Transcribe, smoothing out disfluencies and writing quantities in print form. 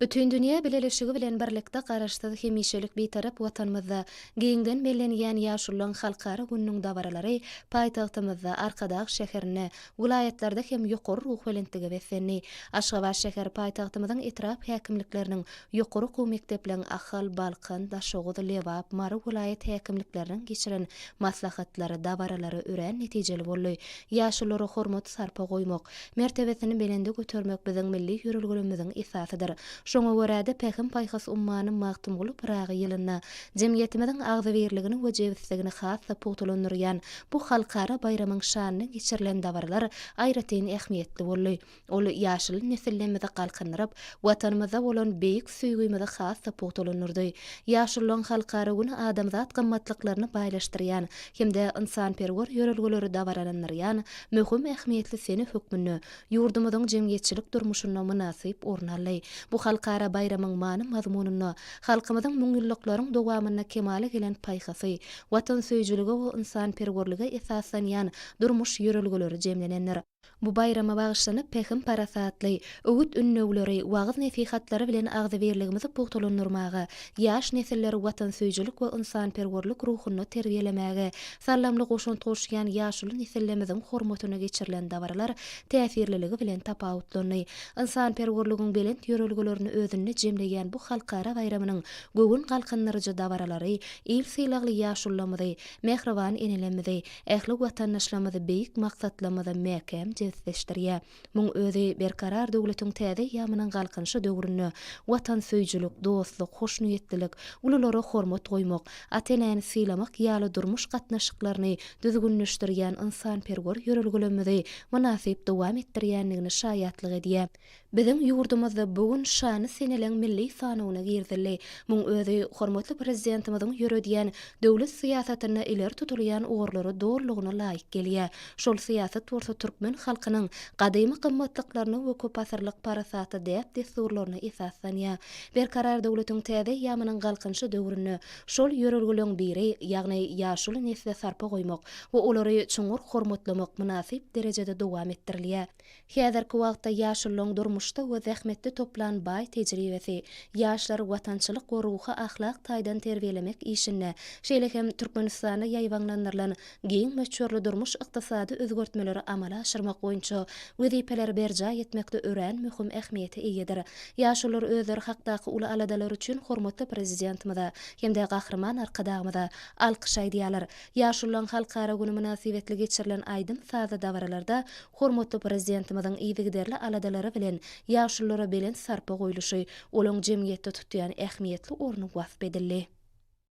Bütindünýä bileleşigi bilen birlikde Garaşsyz, hemişelik Bitarap Watanymyzda giňden bellenýän Ýaşulularyň halkara gününiň dabaralary paýtagtymyzda, Arkadag şäherinde, welaýatlarda hem ýokary ruhubelentlige beslendi. Aşgabat şäheri paýtagtymyzyň etrap häkimlikleriniň, ýokary okuw mekdepleriň Ahal, Balkan, Daşoguz, Lebap, Mary welaýat häkimlikleriniň geçiren maslahatlary, dabaralary örän netijeli boldy. Ýaşululara hormat-sarpa goýmak, mertebesini belende götermek biziň milli ýörelgelerimiziň esasydyr. Şoňa görä-de, Pähim-paýhas ummany Magtymguly Pyragy ýylynda jemgyýetimiziň agzybirligini we jebisligini has-da pugtalandyrýan bu halkara baýramyň şanyna geçirilen dabaralar aýratyn ähmiýetli boldy. Ol ýaşyl nesillerimizi galkyndyryp, Watanymyza bolan beýik söýgimizi has-da pugtalandyrdy. Ýaşulularyň halkara güni adamzat gymmatlyklaryny baýlaşdyrýan hem-de ynsanperwer ýörelgeleri dabaralandyrýan möhüm ähmiýetli sene hökmünde ýurdumyzyň jemgyýetçilik durmuşynda mynasyp orun aldy. Bu halkara baýramyň many-mazmunynda halkymyzyň müňýyllyklaryň dowamynda kemala gelen paýhasy, watansöýüjilige we ynsanperwerlige esaslanýan durmuş ýörelgeleri jemlenendir. Bu baýrama bagyşlanyp pähim-parasatly öwüt-ündewleri, wagyz-nesihatlary bilen agzybirligimizi pugtalandyrmaga, ýaş nesilleri watansöýüjilik we ynsanperwerlik ruhunda terbiýelemäge saldamly goşant goşýan ýaşuly nesillerimiziň hormatyna geçirilen dabaralar täsirliligi bilen tapawutlandy. Ynsanperwerligiň belent ýörelgelerini özünde jemleýän bu halkara baýramynyň göwün galkyndyryjy dabaralary il sylagly ýaşulularymyzy, mähriban enelerimizi, ähli watandaşlarymyzy beýik maksatlarymyza mäkäm jebisleşdirýär. Muň özi Berkarar döwletiň täze eýýamynyň Galkynyşy döwründe watansöýüjilik, dostluk, hoşniýetlilik, ululara hormat goýmak, ata-enäni sylamak ýaly durmuş gatnaşyklaryny düzgünleşdirýän ynsanperwer ýörelgelerimizi mynasyp dowam etdirýändigine şaýatlyk edýär. Biziň ýurdumyzda bu gün şanly seneleň milli sanawyna girizildi. Muň özi hormatly Prezidentimiziň ýöredýän döwlet syýasatynda ileri tutulýan ugurlara dolulygyna laýyk gelýär. Şol syýasat bolsa türkmen halkynyň gadymy gymmatlyklaryna we köpasyrlyk parasatly däp-dessurlaryna esaslanýar. Berkarar döwletiň täze eýýamynyň Galkynyşy döwründe şol ýörelgeleň biri, ýagny ýaşuly nesle sarpa goýmak we olary çuňňur hormatlamak mynasyp derejede dowam etdirilýär. Häzirki wagtda ýaşulularyň durmuşda we zähmetde toplan baý tejribesi, ýaşlary watançylyk we ruhy-ahlak taýdan terbiýelemek işinde, şeýle hem Türkmenistanda ýaýbaňlandyrylan giň möçberli durmuş-ykdysady özgertmeleri amala aşyrmak boýunça wezipeleri berjaý etmekde örän möhüm ähmiýete eýedir. Ýaşulular özleri hakdaky uly aladalary üçin hormatly Prezidentimize hem-de Gahryman Arkadagymyza alkyş aýdýarlar. Ýaşulularyň halkara güni mynasybetli geçirilen aýdym-sazly dabaralarda Hormatly Prezidentimiziň yzygiderli aladalary bilen ýaşululara belent sarpa goýluşy, olaň jemgyýetde tutýan ähmiýetli orny wasp edildi.